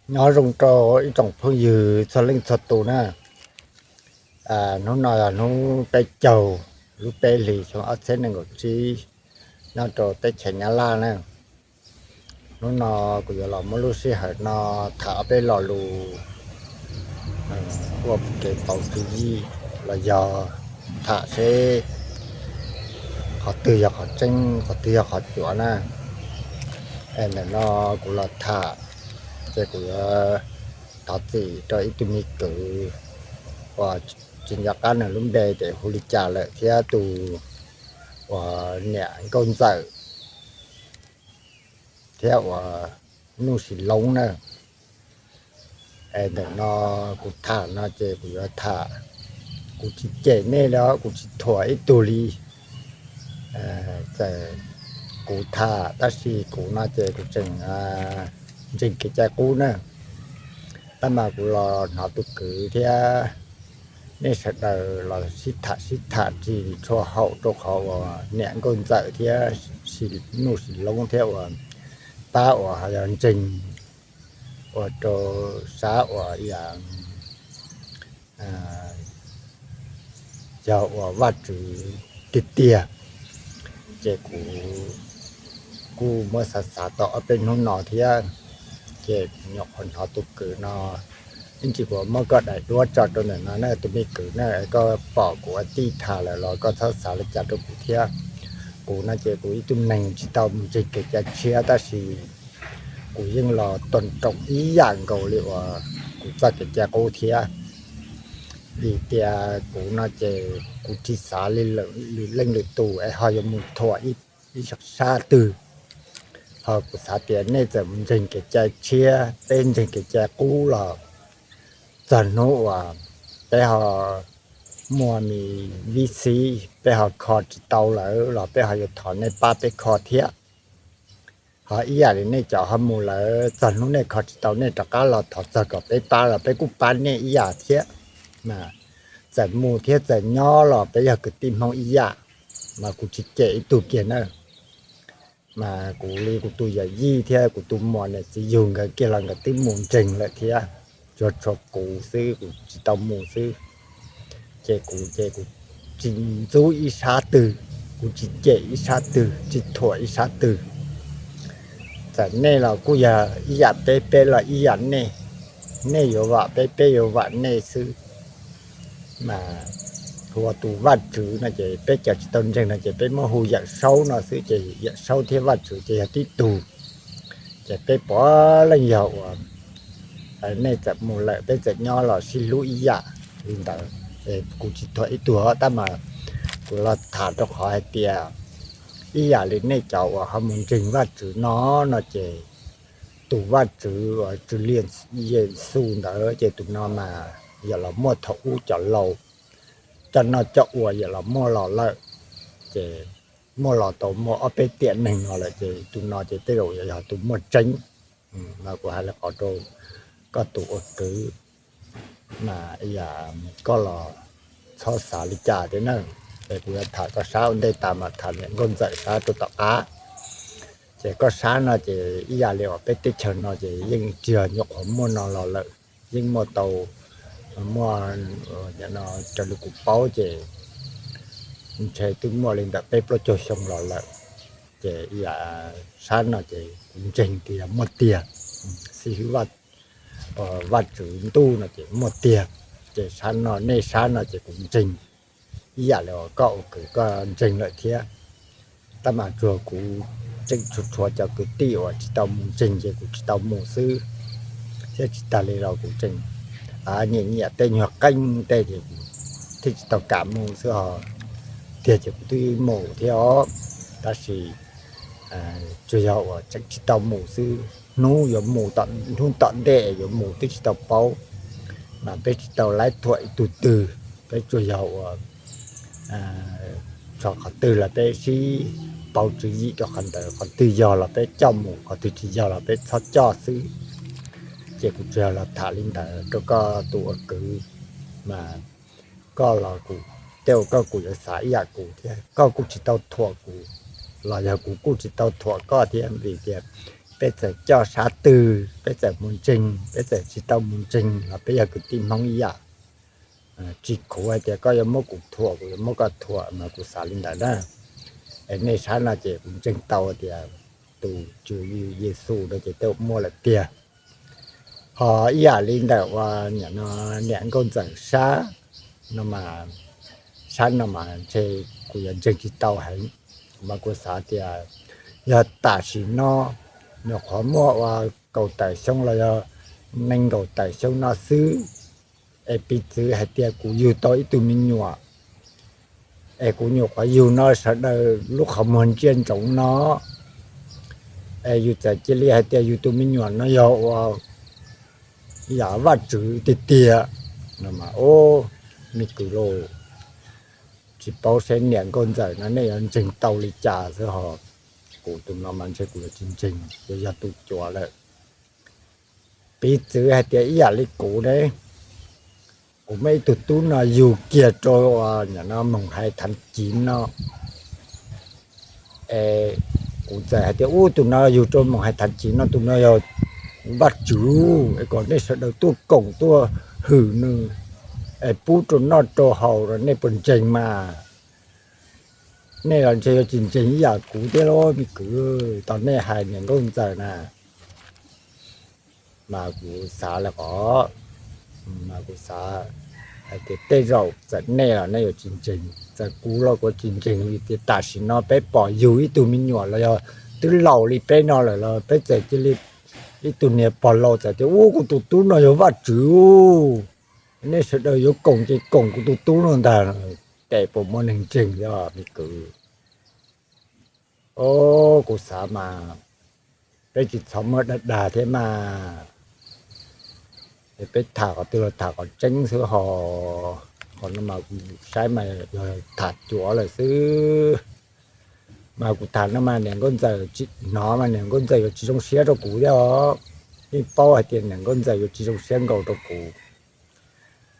Nyob zoo rau ib tsoom phooj ywg txhua leej txhua tus na. Hnub no yog hnub peb caug lub peb hlis xyoo ob txhiab nees nkaum tsib, nyob rau teb chaws Nyab Laj na. Hnub no kuv yuav los muab lub sij hawm no tham ob peb lo lus ua kev pauv tswv yim los yog tham seb qhov twg yog qhov tseeb, qhov twg yog qhov cuav na. Es ntawm no kuv los tham, ces kuv yuav thov txim rau ib tug me kwv uas tsis nco qab nws lub npe tes hu li cas lawm thiab tus uas niam nkauj ntxawm thiab uas Nuj Sis Loob na. Es ntawm no kuv tham no ces kuv yuav tham, kuv tsis cem nej los kuv tsis thuam ib tug li. Txawm kuv tham tab sis kuv no ces kuv tseem ntseeg kev cai qub na. Tab mas kuv los hnov tus kwv thiab nej sawv daws los sib tham sib tham tsis tshua haum rau qhov uas niam nkauj ntxawm thiab Nuj Sis Loob thiab uas pab uas ho yog ntseeg ua rau sab uas yam yog uas Vajtswv tiag tiag. Ces kuv kuj muab xav xav tau ob peb hnub no thiab, ces nyuam qhuav hnov tus kwv no, ib ntsis kuv muab koj daim duab tso rau ntawm no na tus me kwv na, koj pom kuv ua tij tham lawm los koj txhob xav li cas rau kuv thiab. Kuv no ces kuv ib tug neeg tsis tau mus ntseeg kev cai tshiab tab sis kuv yeej los tôn trọng ib yam nkaus li uas kuv txoj kev cai qub thiab. Vim tias kuv no ces kuv tsis xav li lwm leej lwm tus es ho yuav mus thuam ib sab twg. Ho kuv xav tias nej txawm mus ntseeg kev cai tshiab, peb ntseeg kev cai qub los txog hnub uas peb ho muaj mis vib xib, peb ho kho tsis tau lawm los peb ho yuav thov nej pab peb kho thiab. Ho ib yam li nej cov ho mus lawm txog hnub nej kho tsis tau nej rov qab los thov txog kom peb pab los peb kuj pab nej ib yam thiab. Txawm mus thiab txawm nyob los peb yog kwv tij Hmoob ib yam, mas kuv tsis cem ib tug kiag na. Mas kuv li kuv tus yawm yij thiab kuv tus muam niam txiv yug nkawd kiag los nkawd twb mus ntseeg lawm thiab, tsuas tshuav kuv xwb kuv tsis tau mus xwb. Ces kuv ces kuv tsis ntxub ib sab twg, kuv tsis cem ib sab twg, tsis thuam ib sab twg. Txawm nej los kuj yog ib yam peb, peb los ib yam nej, nej yuav vam peb, peb yuav vam nej xwb. Mas hu ua tus Vajtswv no ces peb cov tsis tau ntseeg no ces peb muab hu Yawm Saub no xwb ces Yawm Saub thiab Vajtswv ces yog tib tug. Ces peb puav leej yog uas nej txawm mus lawm peb txawm nyob los sib hlub ib yam li ntawd. Kuv tsis thuam ib tug tab mas kuv los tham rau qhov hais tias ib yam li nej cov uas ho mus ntseeg Vajtswv no, no ces tus Vajtswv uas Tswv Liaj Yes Xus ntawd ces tus no mas yog los muaj thaum ub cov laus, cov noj cov ua yog los muaj los lawm. Ces muaj los tau muaj ob peb tiam neeg no lawm ces tus no ces tej zaum yog tus muaj tseeb. Mas kuv hais li qhov rau koj tus ua kwv, mas yam koj los txhob xav li cas thiab na. Es kuv yuav tham koj sab ua ntej tas mas tham niam nkauj ntxawm sab rau tom qab. Ces koj sab no ces ib yam li uas peb teb chaws no ces yeej tsis yog nyuam qhuav muaj no los lawm, yeej muaj tau, muaj, raws li kuv paub ces ntshe twb muaj li ntawm peb plaub caug xyoo los lawm. Ces ib yam sab no ces kuv ntseeg tias muaj tiag, xib hwb Vajtswv ntuj no ces muaj tiag. Ces sab no, nej sab no ces kuv ntseeg ib yam li uas koj ua kwv koj ntseeg lawm thiab. Tab mas tsuas kuv tseem tshuav tshuav cov kwv tij uas tsis tau mus ntseeg ces kuv tsis tau mus xwb, thiab tsis tas li los kuv tseem nyiam nyiam tej nyuag qeej tej ces kuv thiaj tsis tau kam mus xwb os. Tiag ces kuv twb mus thiab os, tab sis tsuas yog uas tseem tsis tau mus xwb. Hnub yuav mus, hnub tom ntej yuav mus twb tsis tau paub, mas peb tsis tau laib thuam ib tug twg, peb tsuas yog uas txog qhov twg los peb sib pauv tswv yim rau qhov ntawd, qhov twg yog los peb coj mus, qhov twg tsis yog los peb txhob coj xwb. Ces kuv tsuas yog los tham li ntawd rau koj tus ua kwv, mas koj los kuv, tej uas koj kuj yuav xav ib yam kuv thiab, koj kuj tsis tau thuam kuv, los yog kuv kuj tsis tau thuam koj thiab, vim tias peb txawm coj sab twg peb txawm mus ntseeg, peb txawm tsis tau mus ntseeg los peb yog kwv tij Hmoob ib yam. Tsis khuv hais tias koj yuav muab kuv thuam kuv yuav muab koj thuam mas kuv xav li ntawd na. Es nej sab no ces kuv ntseeg tau tias tus Tswv Yexus no ces tej muaj lawm tiag. Ho ib yam li ntawm ua niam nkauj ntxawm sab no mas, sab no mas ntshe kuv yuav ntseeg tsis tau heev. Mas kuv xav tias yog tam sim no nyuam qhuav muaj ua kaum tawm xyoo los yog nees nkaum tawm xyoo no xwb, es piv txwv hais tias kuv yug tau ib tug me nyuam, es kuv nyuam qhuav yug no sawv daws lub qhov muag ntsia ntsoov no, es yus txawm cia li hais tias yus tus me nyuam no yog ua yam Vajtswv tiag tiag no mas, o, me kwv lauj, tsis paub seb niam nkauj ntxawm no nej yuav ntseeg tau li cas xwb ho. Kuv tus no mas ntshe kuv yuav tsis ntseeg, yuav yog tus cuav lawm. Piv txwv hais tias ib yam li kuv ne, kuv muaj ib tug tub no yug kiag rau nim no Moos Hais Thav Civ no, es kuv txawm hais tias ub, tus no yug rau Moos Hais Thav Civ no tus no yog Vajtswv, es kom nej sawv daws tuaj koom tuaj hwm nws, es pub rau noj rau haus los nej puas ntseeg mas? Nej los ntshe yuav tsis ntseeg ib yam kuv thiab lauj me kwv, tos nej hais niam nkauj ntxawm na. Mas kuv xav li qhov, mas kuv xav hais tias tej zaum txawm nej los nej yuav tsis ntseeg, txawm kuv los kuv tsis ntseeg li tias tam sim no peb pom yug ib tug me nyuam los yog twb laus li peb no lawm los peb txawm cia li, ib tug niag pog laus txawm tias ub, kuv tus tub no yog Vajtswv, nej sawv daws yuav koom ces koom kuv tus tub no ntag, ces puas muaj neeg ntseeg os me kwv? O, kuv xav mas peb tsis txhob muab dag dag thiab mas, peb tham qhov twg los tham qhov tseeb xwb ho. Qhov no mas saib mas yog tham cuav lawm xwb. Mas kuv tham no mas niam nkauj ntxawm tsis hnov mas niam nkauj ntxawm yuav tsis zoo siab rau kuv thiab os. Yeej paub hais tias niam nkauj ntxawm yuav tsis zoo siab nkaus rau kuv.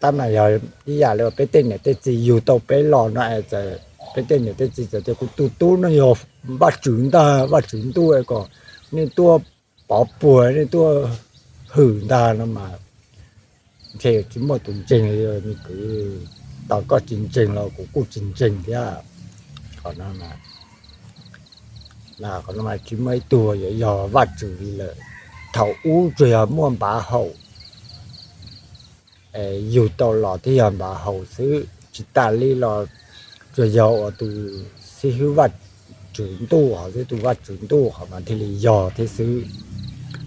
Tab mas yog ib yam li peb tej niam tej txiv yug tau peb los no es txawm peb tej niam tej txiv txawm tias kuv tus tub no yog Vajtswv ntag, Vajtswv ntuj es kom nej tuaj pov puag nej tuaj hwm ntag no mas ntshe tsis muaj tus ntseeg li me kwv. Tos koj tsis ntseeg los kuv kuj tsis ntseeg thiab. Qhov no mas tsis muaj ib tug yuav yog Vajtswv li lawm. Thaum ub tsuas yog muaj npav haum, yug tau los thiaj yog npav haum xwb, tsis tas li los tsuas yog ua tus xib hwb Vajtswv ntuj hov xwb, tus Vajtswv ntuj hov mas thiaj li yog thiab xwb.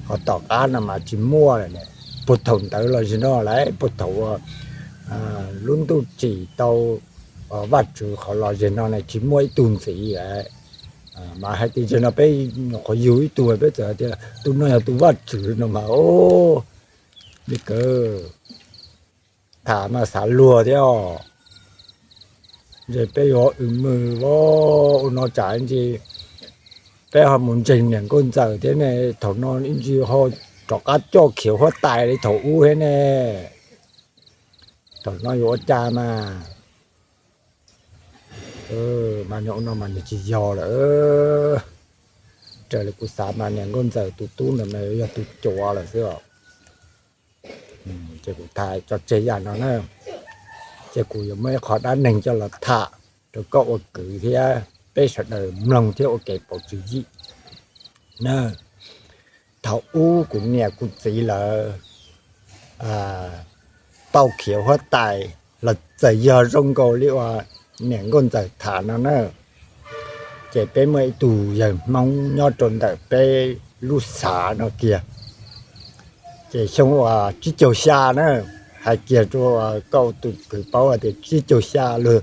Ho tom qab no mas tsis muaj lawm ne. Puag thaum ntawd los zeg no lawm, puag thaum ua lub ntuj tsim tau Vajtswv qhov los zeg no ne tsis muaj ib tug ntxiv lawm. Mas hais tias zeg no peb nyuam qhuav yug ib tug peb txawm hais tias tus no yog tus Vajtswv no mas, o, me kwv, tham mas xav luag thiab os. Ntshe peb yuav ua mws ua no tsam ntshe peb ho mus ntseeg niam nkauj ntxawm thiab ne, thaum no ib ntsis ho rov qab coj khiav huab tais li thaum ub thiab ne. Thaum no yuav ua cas mas, mas nws ua no mas nws tsis yog lawm. Raws li kuv xav mas niam nkauj ntxawm tus tub ntawd mas yog tus cuav lawm xwb os. Ces kuv tham tso tseg yam no na, ces kuv yuav muaj ib qho dab neeg coj los tham rau koj ua kwv thiab peb sawv daws mloog thiab ua kev pauv tswv yim na. Thaum ub kuv niam kuv txiv lawv tau khiav huab tais los txawm yog zoo nkaus li uas niam nkauj ntxawm tham no na, ces peb muaj ib tug yawg Hmoob nyob rau ntawm peb lub xav no kiag. Ces xyoo uas tsib caug xya na, hais kiag rau koj tus kwv paub tias tsib caug xya, luag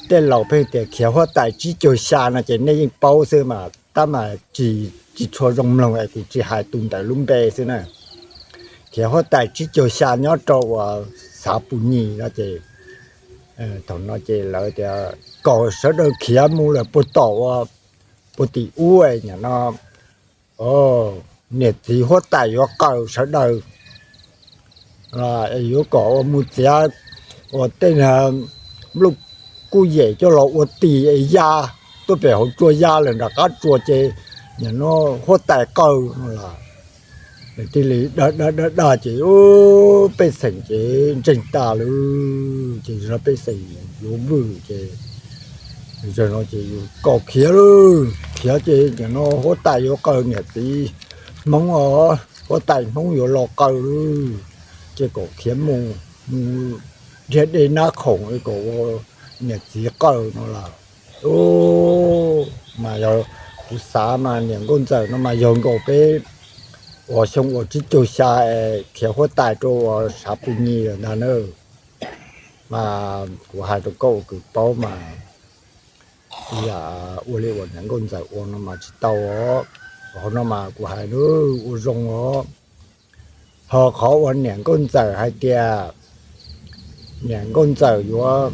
tej laus pheej tias khiav huab tais tsib caug xya no ces nej yeej paub xwb mas tab mas tsis tshua zoo mloog es kuv tsis hais tus ntawd lub npe xwb na. Khiav huab tais tsib caug xya nyob rau uas xav Pus Nyim no ces thaum no ces lawv tias kom sawv daws khiav mus lawm puag tom ua puag tim ub no, niam txiv huab tais yuav qawm sawv daws, yuav kom ua mus txiav ua tej nplooj kuj yem coj los ua tis ya tuaj pem hauv tsua ya lawm nram qab tsua ces nim no huab tais qaw no los. Nws thiaj li dag dag dag dag ces ub pej xeem ces ntseeg tas lawm, ces zog pej xeem yuav vwm ces, zaum no ces kom khiav lawm, khiav ces nim no huab tais yuav qaw niam txiv Hmoob os, huab tais Hmoob yuav los qaw lawm, ces kom khiav mus, mus nrhiav dej nab khoom kom ua niam txiv qaw no los. Ub, mas yog kuv xav mas niam nkauj ntxawm no mas yog nkaus peb uas xyoo uas tsib caug xya es khiav huab tais rau uas sav pus nyis lawm ntag na. Mas kuv hais rau koj ua kws paub mas, yam ua li uas niam nkauj ntxawm ua no mas tsis tau os. Qhov no mas kuv hais ua zoo os. Ho qhov uas niam nkauj ntxawm hais tias niam nkauj ntxawm yuav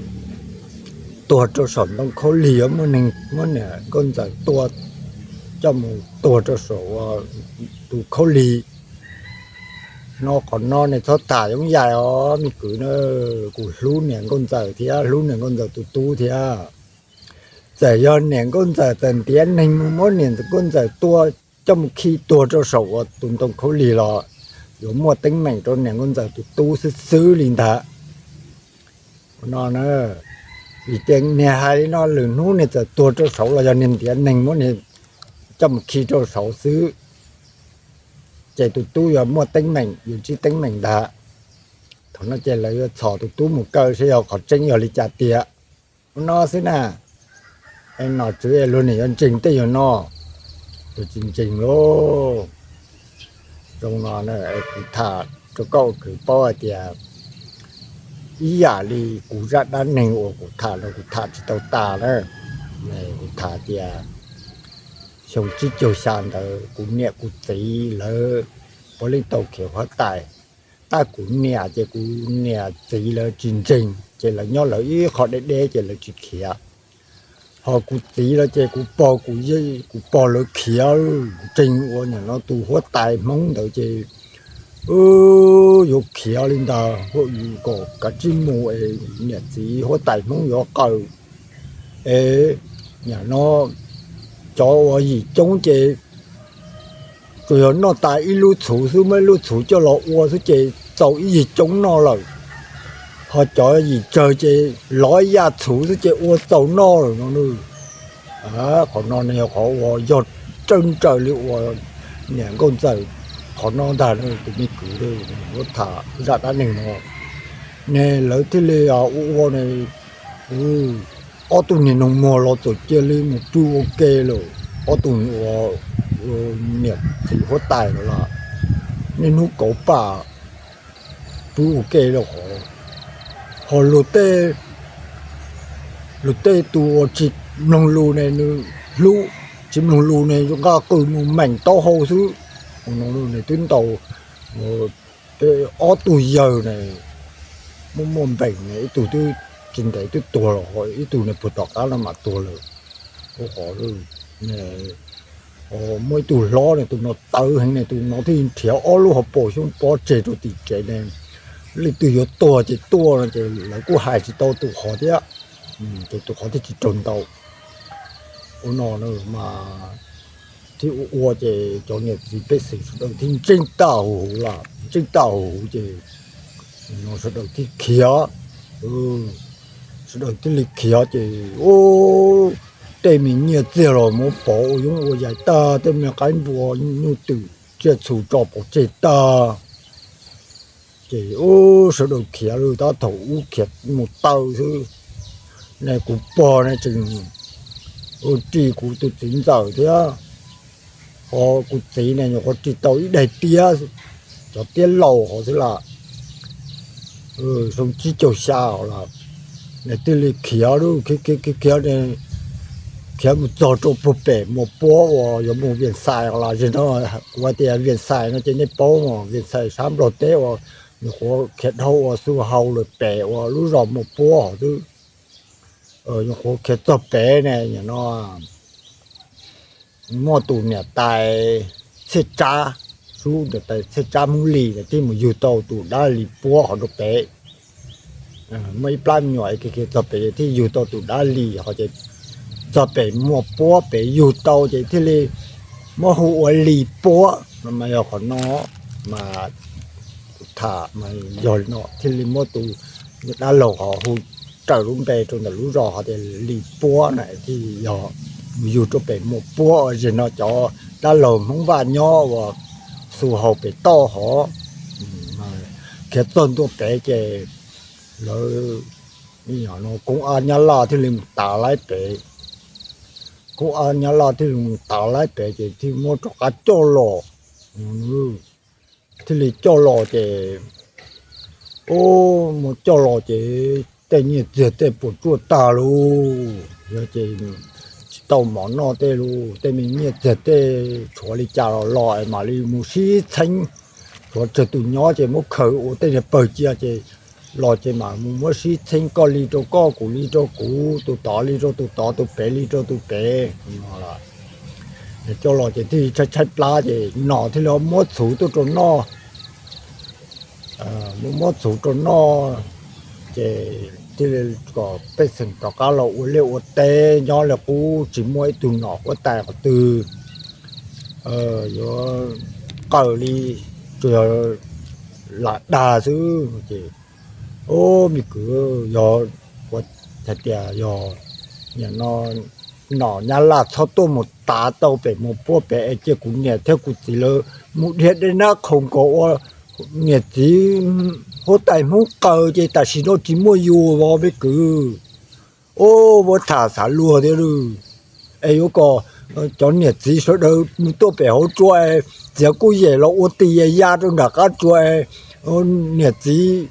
tuag rau saum ntoo khaub lig, yuav muaj neeg muab niam nkauj ntxawm tua coj mus tuag rau saum tus khaub lig no, qhov no nej txhob tham yoov yaim os me kwv na. Kuv hlub niam nkauj ntxawm thiab hlub niam nkauj ntxawm tus tub thiab. Txawm yog niam nkauj ntxawm txawm ntiav neeg mus muab niam nkauj ntxawm tua coj mus khi tuag rau saum uas tus ntoo khaub lig los yuav muaj teeb meem rau niam nkauj ntxawm tus tub xwb xwb li ntag. No, vim tias niag hais li no lwm hnub niag txawm tuag rau saud los yog niag ntiav neeg muab niag coj mus khi rau saud xwb, ces tus tub yuav muaj teeb meem, yuav ntsib teeb meem ntag. Thaum no ces lawv yuav txhom tus tub mus kaw saib yog qhov tseeb yog li cas tiag. Ua no xwb na, es nom tswv luag nim yuav ntseeg tej yam no, luag tsis ntseeg lauj. Zoo no kuv tham rau koj ua kwv paub hais tias ib yam li kuv zaj dab neeg uas kuv tham los kuv tham tsis tau tas na. Kuv tham tias xyoo tsib caug xya ntawd kuv niam kuv txiv lawv puav leej tau khiav huab tais. Tab kuv niam ces kuv niam txiv lawv tsis ntseeg ces lawv nyob lawv ib qho deb deb ces lawv tsis khiav. Ho kuv txiv lawv ces kuv pog, kuv pog lawv khiav ntseeg ua nim no tus huab tais Hmoob ntawd ces yuav khiav li ntag, kom kav tsij mus es niam txiv huab tais Hmoob yuav qaw es nim no cov uas yim coob ces tsuas yog noj tas ib lub txhuv xwb, muab ib lub txhuv coj los ua xwb ces txaus ib yig coob noj lawm. Ho cov yim tsawg ces lov ib yam txhuv xwb ces ua txaus noj lawm no. Qhov no ne yog qhov uas yog raws nraws li uas niam nkauj ntxawm qhov no ntag tus me kwv, muab tham zaj dab neeg no ne lawv thiaj li ua ua ne, ob tug niag noog muag los txawm cia li mus pw ua ke lawm. Ob tug uas niam txiv huab tais lawm niaj hnub kauv pam pw ua ke lawm qhov. Ho luag tej, luag tej tus uas tsis mloog lus ne nws hlub, tsis mloog lus ne nqa qws mus meem taub hau xwb. Nws twb ntaus ob tug yawg ne, muaj muaj npeem ne ib tug twb tsis ntev twb tuag los, ib tug ne puag tom qab no mam tuag lawm. Ua qhov muaj ib tug hlob ne tus no tawv heev ne tus no thiaj nrhiav ob lub hauv paus xyoob pob tseg rau tim tsev ne, leej twg yuav tuag ces tuaj no ces lawv kuj hais tsis tau tus qhov thiab. Ces tus qhov thiaj tsis raug ntaus. Ua no mas thiaj ua ua ces cov niam txiv pej xeem sawv daws thiaj ntseeg tag huv huv lawm, ntseeg tag huv huv ces no sawv daws thiaj khiav, sawv daws thiaj li khiav ces tej me nyiaj txiag los muab pov ua yoob ua yaig tag, tej me qaib npua nyuj twm tsiaj txhu tso pov tseg tag. Ces ub sawv daws khiav lawm tab thaum ub khiav mus taw xwb. Ne kuv pog ne tseem ris kuv tus txiv ntxawm thiab, ho kuv txiv ne nyuam qhuav ris tau ib daim tiab, cov tiab laus hov xwb las. Xyoo tsib caug xya hov las, nws thiaj li khiav lawm, khiav khiav khiav khiav mus txog rau puag pem Muas Puab uas yuav mus Vias Xais los, kuv hais tias Vias Xais no ces nej paub mas, Vias Xais sab Nplog teb uas nyuam qhuav khiav dhau ua xu hau lawm pem uas lub zos Muas Puab hov xwb. Nyuam qhuav khiav txog pem ne, nim no muaj tus niam tais Txhiaj Tsab, sub niam tais Txhiaj Tsab Hmoob Lis thiaj mus yug tau tus dab Lis Puab hov rau pem. Muaj ib plab me nyuam khiav khiav txog pem thiaj yug tau tus dab Lis hov ces txog pem Muas Puab pem yug tau ces thiaj li muab hu ua Lis Puab no mas yog qhov no mas kuv tham mas yog no thiaj li muab tus dab laug ho hu raws lub npe rau ntawm lub zos hais tias Lis Puab na, thiaj yog mus yug rau pem Muas Puab uas zem no cov dab laug Hmoob Vaj nyob uas xu hau pem toj hov khiav txog ntua pem ces lawv, koob ab Nyab Laj thiaj li mus tav laib pem. Koob ab Nyab Laj thiaj li mus tav laib pem ces thiaj muab rov qab coj los, thiaj li coj los ces, ub, muab coj los ces tej nyiaj txiag tej puas tsuaj tag lauj, yog ces tsis tau mov noj tej lauj, tej me nyiaj txiag tej tshuav li cas los los mam li mus sib txheeb. Tshuav tsawg tus nyob ces muab khaws ua tej niag pawg cia ces los ces mam mus muab sib txheeb, koj li rau koj, kuv li rau kuv, tus tod li rau tus tod, tus pem li rau tus pem. Coj los ces thiaj tshaib tshaib plab ces nom thiaj li muab txhuv tuaj rau noj. Muab muab txhuv rau noj ces thiaj li kom pej xeem rov qab los ua liaj ua teb nyob li qub, tsis muaj ib tug nom huab tais qhov twg yuav qaws li, tsuas yog lam dag xwb ces, ub, me kwv, yog ua hais tias yog nim no nom Nyab Laj txhob tuaj mus tav tau pem Muas Puab pem es cia kuv niam thiab kuv txiv lawv mus dhia dej nab khoom kom ua niam txiv huab tais Hmoob qaws ces tam sim no tsis muaj yus os me kwv. Ub, muab tham xav luag thiab lauj. Es yuav kom cov niam txiv sawv daws mus tuaj pem hauv tsua es txiav kuj yem los ua tis ya rau nram qab tsua es niam txiv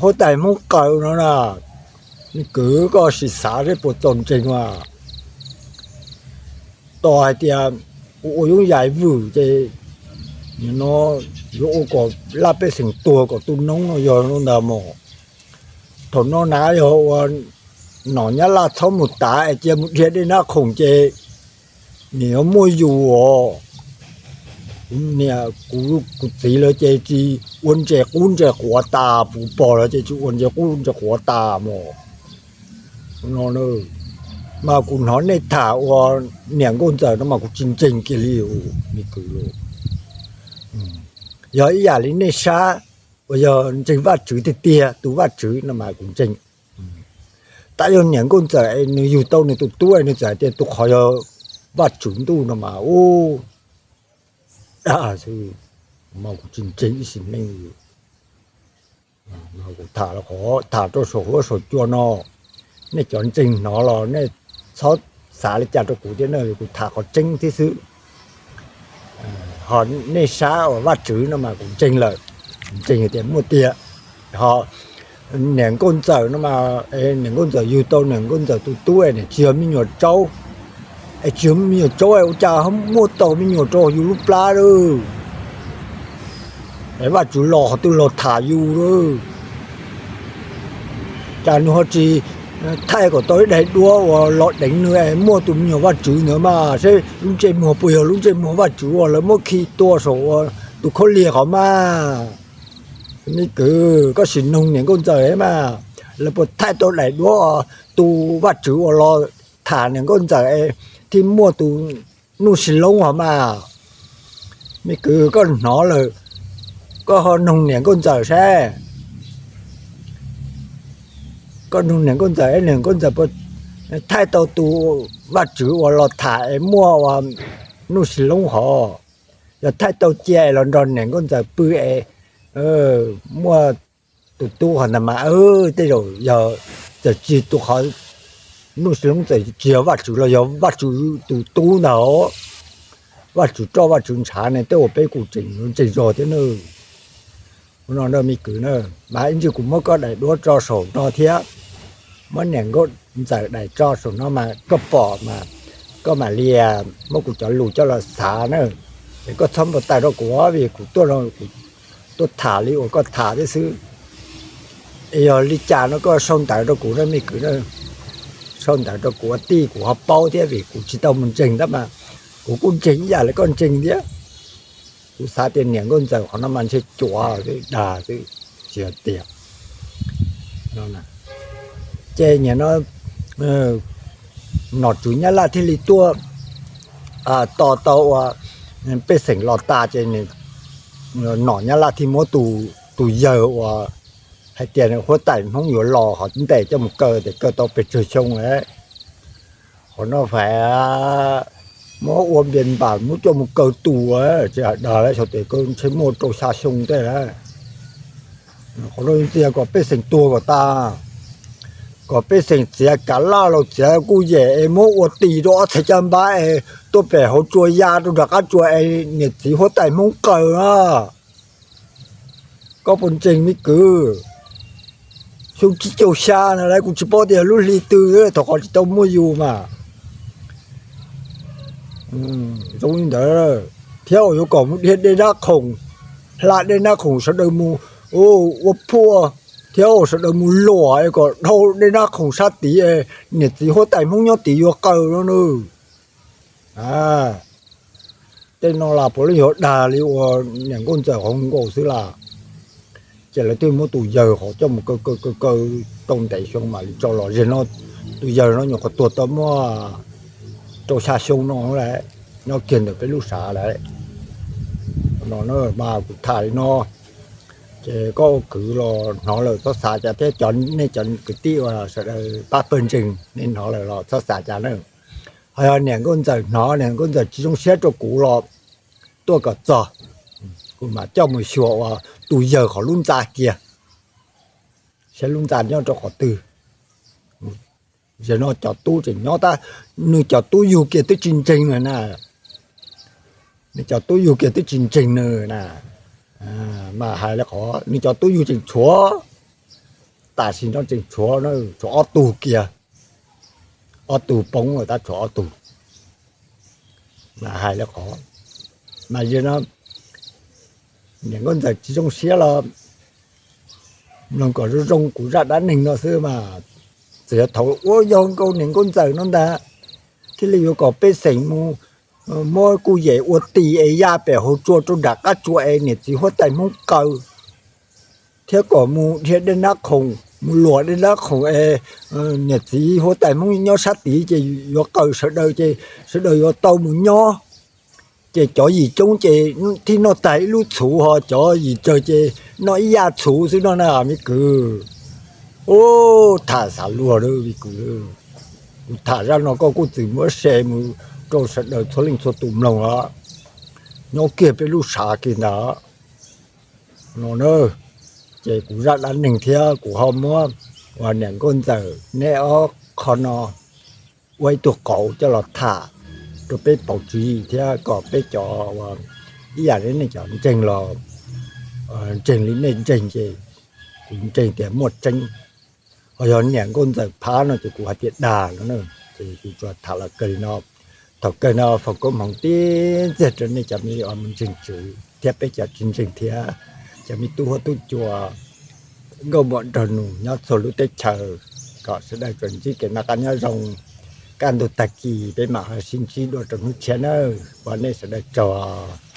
huab tais Hmoob qaws no na. Me kwv, koj sim xav seb puas txaus ntseeg as. Tos hais tias ua yooj yim vwm ces nim no yuav ua kom laj pej xeem tuag kom tu noob no yog li ntawd mog. Thaum no na yog ua nom Nyab Laj txhob mus tav es cia mus dhia dej nab khoom ces nim no muaj yus os. Kuv niam kuv txiv lawv ces tsis ua ntses qub ntses quav tas, puv pog lawv ces tsis ua ntses qub ntses quav tas mog. No mas kuv hnov nej tham ua niam nkauj ntxawm no mas kuv tsis ntseeg kiag li me kwv. Yog ib yam li nej sab uas yog ntseeg Vajtswv tiag tiag, tus Vajtswv no mas kuv ntseeg. Tab yog niam nkauj ntxawm es nws yug tau nws tus tub es nws txawm hais tias tus qhov yog Vajtswv ntuj no mas ub, dag xwb, mas kuv tsis ntseeg ib sim neej li. Kuv tham, tham rau saum huab saum cua no, nej cov ntseeg hnov los nej txhob xav li cas rau kuv thiab na, kuv tham qhov tseeb thiab xwb. Ho nej sab uas Vajtswv no mas kuv ntseeg lawm, ntseeg tias muaj tiag. Ho niam nkauj ntxawm no mas, niam nkauj ntxawm yug tau niam nkauj ntxawm tus tub es niam tsis yog me nyuam tsaub, es tsis yog me nyuam tsaub es ua cas muaj tau me nyuam rau yus lub plab lawm? Es Vajtswv los qhov twg los tham yus lawm? Cas nws ho tsis thaij kom tau ib daim duab uas los deev nws es muaj tus me nyuam Vajtswv ntawd mas seb lub ntsej muag puas yog lub ntsej muag Vajtswv uas lawv muab khi tua saum tus khaub lig qhov mas. Me kwv, koj sim noog niam nkauj ntxawm mas, lawv puas thaij tau daim duab tus Vajtswv uas los tham niam nkauj ntxawm es thiaj muaj tus Nuj Sis Loob hov mas? Me kwv, koj hnov lawm, koj ho noog niam nkauj ntxawm saib. Koj noog niam nkauj ntxawm es niam nkauj ntxawm puas thaij tau tus Vajtswv uas los tham es muaj ua Nuj Sis Loob hov? Yog thaij tau cia es los nrog niam nkauj ntxawm pw es muaj tus tub hov ntag mas, tej zaum yog txawm tsis tus qhov Nuj Sis Loob txawm tsis yog Vajtswv los yog Vajtswv tus tub ntag. Vajtswv roj Vajtswv ntshav ne, tej uas peb kuj tseem ntseeg zog thiab nawb. Ua no na me kwv na, mas ib ntsis kuv muab koj daim duab tso saum no thiab, muab niam nkauj ntxawm daim tso saum no mas koj pom mas koj mam li muab kuv cov lus coj los xav na. Es koj txhob npau taws rau kuv vim kuv tuaj no kuv tuaj tham li uas koj tham thiab xwb. Es yog li cas no koj sau ntawv rau kuv na me kwv na, sau ntawv rau kuv ua tij kuv ho paub thiab vim kuv tsis tau mus ntseeg tab mas kuv kuj ntseeg ib yam li koj ntseeg thiab. Kuv xav tias niam nkauj ntxawm qhov no mas ntshe cuav xwb, dag xwb, tsis yog tiag. Ces nim no nom tswv Nyab Laj thiaj li tuaj tos tau ua Pej xeem los tas ces nom Nyab Laj thiaj muab tus yawg uas hais tias huab tais Hmoob yuav los hov ntes coj mus kaw, tes kaw tau pes tsawg xyoo lawm. Qhov no fais muab ua npias npam muab coj mus kaw tus, tsis hais dag lawm, xyov tes kaw ntshe muaj rau xya xyoo tej lawm. Qhov no txiav kom pej xeem tuag kom tas, kom pej xeem txiav kav laj los txiav kuj yem es muab ua tis rau ob txhais caj npab es tuaj pem hauv tsua ya rau nram qab tsua es niam txiv huab tais Hmoob kaw na. Koj puas ntseeg me kwv? Xyoo tsib caug xya na lawm kuv tsis paub tias lub hli twg, thaum qhov tsis tau muaj yus mas zoo li ntawd. Thiab uas yuav kom mus dhia dej nab khoom, hla dej nab khoom sawv daws mus ua phuaj, thiab uas sawv daws mus luam es kom dhau dej nab khoom sab tid, niam txiv huab tais Hmoob nyob tid yuav qaws no na. Tej no las puav leej yog dag li uas niam nkauj ntxawm hauv nkaus xwb las. Ces lawv thiaj muab tus yawg hov coj mus kaw kaw kaw kaw tau ntev xyoo mam li tso los. Zem no tus yawg no nyuam qhuav tuag tau muaj rau xya xyoo no lawm, nyob kiag ntawm peb lub sav lawm. No mas kuv tham li no, ces koj ua kwv los hnov lawm txhob xav cas thiab cov nej cov kwv tij uas sawv daws pab pawg ntseeg nej hnov lawm los txhob xav cas na. Ho yog niam nkauj ntxawm hnov, niam nkauj ntxawm tsis zoo siab rau kuv los tuaj kom txog, kuv mam coj mus xyuas uas tus yawg qhov lub ntxa kiag, saib lub ntxa nyob rau qhov twg. Zaum no cov tub tseem nyob tab, nws cov tub yug kiag twb tsis ntseeg na, nws cov tub yug kiag twb tsis ntseeg nws na. Mas hais li qhov nws cov tub yug tseem tshuav, tam sim no tseem tshuav, tshuav ob tug kiag, ob tug poob lawm tab tshuav ob tug. Mas hais li qhov, mas yog no niam nkauj ntxawm tsis zoo siab los mloog kom zoo zoo kuv zaj dab neeg no xwb mas. Txawm yog thaum ua yog nkaus niam nkauj ntxawm no ntag, thiaj li yuav kom pej xeem mus muab kuj yem ua tis es ya pem hauv tsua rau nram qab tsua es niam txiv huab tais Hmoob kaw, thiab kom mus dhia dej nab khoom, mus luam dej nab khoom es niam txiv huab tais Hmoob nyob sab tid ces yuav qaws sawv daws ces sawv daws yuav tau mus nyob. Ces cov yim coob ces thiaj noj tag ib lub txhuv, ho cov yim tsawg ces noj ib yam txhuv xwb no na me kwv. Ub, tham xav luag me kwv. Kuv tham zaj no koj kuj txwm muab share mus rau sawv daws txhua leej txhua tus mloog os. Nyob kiag peb lub sav kiag ntag no na. Ces kuv zaj dab neeg thiab kuv ho muab uas niam nkauj ntxawm neb ob qho no ua ib tug qauv coj los tham rau peb paub tswv yim thiab kom peb cov uas ib yam li nej cov ntseeg los ntseeg li nej ntseeg ces kuv ntseeg tias muaj tseeb. Ho yog niam nkauj ntxawm phab no ces kuv hais tias dag no na. Ces kuv tsuas tham los kawg li no. Thaum kawg no foom koob hmoov tib ntxiag rau nej cov me ntseeg tswv thiab peb cov tsis ntseeg thiab, cov me tub huab tub cua nkauj muam nraug nus nyob txhua lub teb chaws, kom sawv daws tsuas ntsib kev noj qab nyob zoo. Kaj ntug tag kis peb mam ho sib ntsib dua rau hnub tshiab nawb. Ua nej sawv daws tsaug.